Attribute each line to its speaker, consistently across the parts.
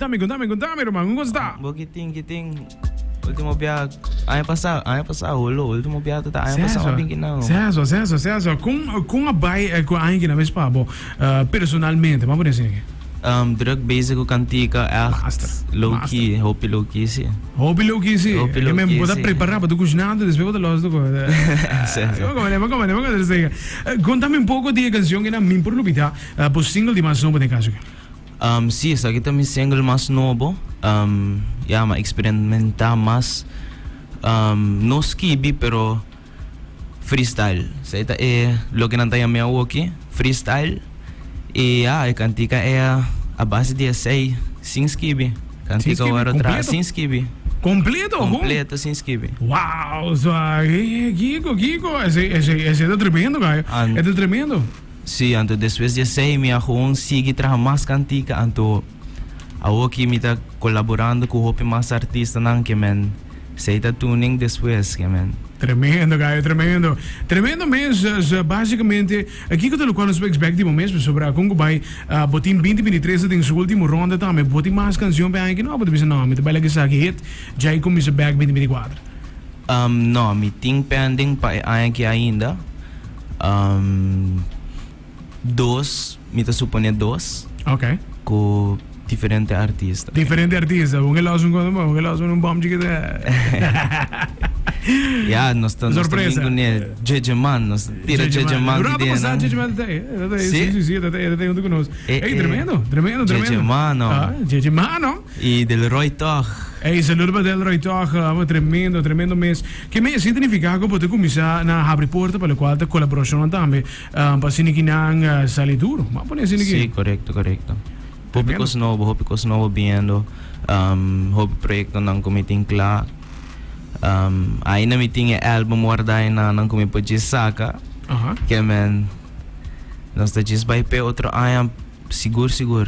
Speaker 1: Contami, contami, contami, ruman, con cosa ta?
Speaker 2: Bo ki tin, ki tin. Ultimo bia, aña pasá, aña pasá, holo, ultimo bia ta aña pasá m'a bin kinan.
Speaker 1: Seso, seso, seso. Con, con a bai eh, cu aña kinan mes pa bo, eh, personalmente? M'a pone asina aki.
Speaker 2: Um, druk bezig cu cantica, echt
Speaker 1: Master,
Speaker 2: low
Speaker 1: master.
Speaker 2: key, hopi low key, si.
Speaker 1: Hopi low key, si.
Speaker 2: Hopi
Speaker 1: E
Speaker 2: low
Speaker 1: men
Speaker 2: key,
Speaker 1: bo ta
Speaker 2: si.
Speaker 1: prepara pa tu cushinando, despues bo ta los tu co.
Speaker 2: Seso.
Speaker 1: M'a come, m'a come, m'a come. Contami un poco di e cancion kinan Min Por Lubida, eh, bo single di mas nobo den caso aki.
Speaker 2: Sí, esaki ta mi single mas nobo. Ya, m'a experimentá mas, no skibi, pero freestyle. Esei ta e loke nan ta yam'é awoki, freestyle. I ya, e kantika e a base di esei, sin skibi. Kantika ora traha sin skibi.
Speaker 1: Kompleto?
Speaker 2: Kompleto sin skibi.
Speaker 1: Wow, kiko, kiko, esei, esei, esei ta tremendo, gayo. E ta tremendo.
Speaker 2: Sí, anto despues di esei mi a gewoon sigui traha mas kantika, anto awoki mi ta kolaborando ku hopi mas artistanan ke men esei ta tuning despues ke men.
Speaker 1: Tremendo gayo, tremendo. Tremendo mes, basicamente kiko ta lokual nos por expect di bo mes pasobra kon ku bai bo tin binti 23 ta den su ultimo ronda tambe, bo tin mas kansion p'e aña aki no? Bo ta bisa no, mi ta bai laga esaki hit djai kuminsa bek binti 24.
Speaker 2: No, mi tin pending pa e aña aki ainda. Dos, mi ta supone dos.
Speaker 1: Ok.
Speaker 2: Ku diferente artista.
Speaker 1: Diferente artista. Bon ke los un cosa, bon ke los un bom chiquito.
Speaker 2: Ya, nos ta, nos ta bin kuné Jeje Man, nos tira Jeje Man
Speaker 1: ki den. Rato Jeje Man ta ei. Sí? Sí, sí, ta ei, ta ei hunto ku nos. Ey, tremendo, tremendo, tremendo.
Speaker 2: Jeje Man, no.
Speaker 1: Ah, Jeje Man, no.
Speaker 2: Y Delroy tog.
Speaker 1: Ey, saludo pa Delroy tog. Tremendo, tremendo mes. Ke mes esei ta nifiká ku bo ta kuminsá na habri porta pa lokual ta kolaborashonnan tambe pa asina ki nan sali duro. Bo a pone asina ki.
Speaker 2: Sí, korekto, korekto. Hopi kos nobo, hopi kos nobo biniendo. Hopi proyektonan ku mi tin kla. Ainda mi tin e album wardá einan ku mi por djis saka. Ke men nos ta djis bai p'e otro aña. Sigur sigur.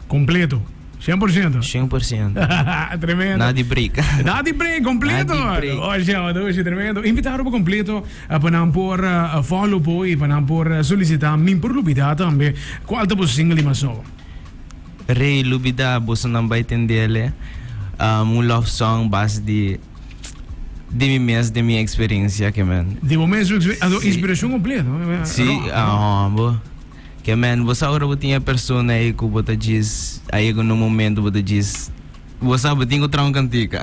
Speaker 1: Completo. 100%.
Speaker 2: 100%.
Speaker 1: Tremendo.
Speaker 2: Nada di break.
Speaker 1: Nada di break, completo.
Speaker 2: Nada di break.
Speaker 1: Oye, oye, tremendo. Invitado por completo eh, pa nan por eh, follow po y pa nan por eh, solicita Min por Lubida tambe. Cual ta bo single di mas nobo?
Speaker 2: Rey Lubida, boso nan bai tendele. Um, un love song base di di mi mes, di mi experiencia ke men.
Speaker 1: Di bo mes inspiracion completo.
Speaker 2: Sí, ah, bo. Ke men, bo sa ora bo tin e persona ei ku bo ta djis, a yega un momento bo ta djis, bo sa bo tin ku traha un kantika.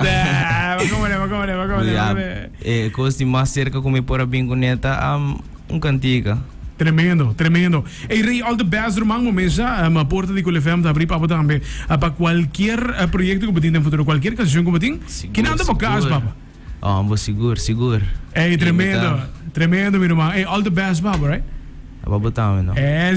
Speaker 2: Ya, e kos di mas serka ku mi por a bin kuné ta un kantika.
Speaker 1: Tremendo, tremendo. Ey Rey, all the best ruman, bo mesa, porta di Cool FM ta abri pa bo tambe, pa kualkier proyekto ku bo tin den futuro, kualkier kanshon ku bo tin, kinan ta bo kas, papa.
Speaker 2: Oh, bo sigur, sigur.
Speaker 1: Ey, tremendo, tremendo mi ruman. Ey, all the best, papa, right?
Speaker 2: Aba bo tambe, no?
Speaker 1: Es.